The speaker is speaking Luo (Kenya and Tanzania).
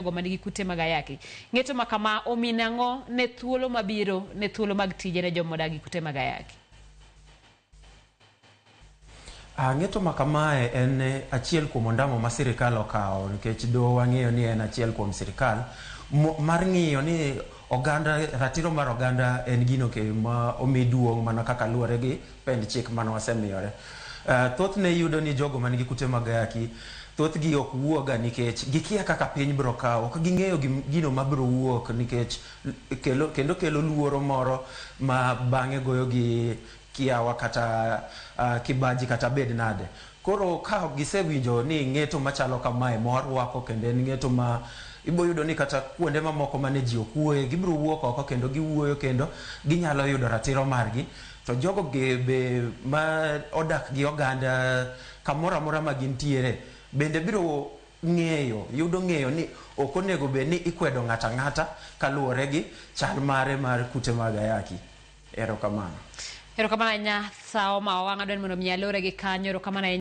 Jogo manigi kute mag ayaki. Ng'eto ma kama omino ang'o ne thuolo mabiro ne thuolo mag tije ne joma odak gi kute mag ayaki? Ng'eto ma kamae en achiel kuom ondamo ma sirikal okawo nikech doho wang'eyo ni en achiel kuom sirikal mar ng'iyo ni oganda ratiro mar oganda en gino ke ma omi duong' mana kaka luwore gi pend chik mane wasemiyore. Thothne iyudo ni jogo man gi kute mag ayaki thothgi ok wuoga nikech gikia kaka piny bro kawo, ok ging'eyo gino mabro wuok nikech kelo, kendo kelo luoro moro ma bang'e goyogi kiawa kata kibaji kata bed nade. Koro ka gisewinjo ni ng'eto machalo kamae ma warwako kendo en ng'eto ma ibo yudo ni kata kuonde mamoko mane ji ok wuoye gibro wuok oko kendo giwuoyo kendo ginyalo yudo ratiro margi. To jogo be ma odak gi oganda kamoro amora ma gintiere bende biro ng'eyo, yudo ng'eyo ni ok onego bed ni ikwedo ng'ato ang'ata kaluwore gi chal mare mar kute mag ayaki. Erokamano. Erokamano ahinya, sa omawa wang' adwa ni mondo mi alore gi kanyo. Erokamano ahinya.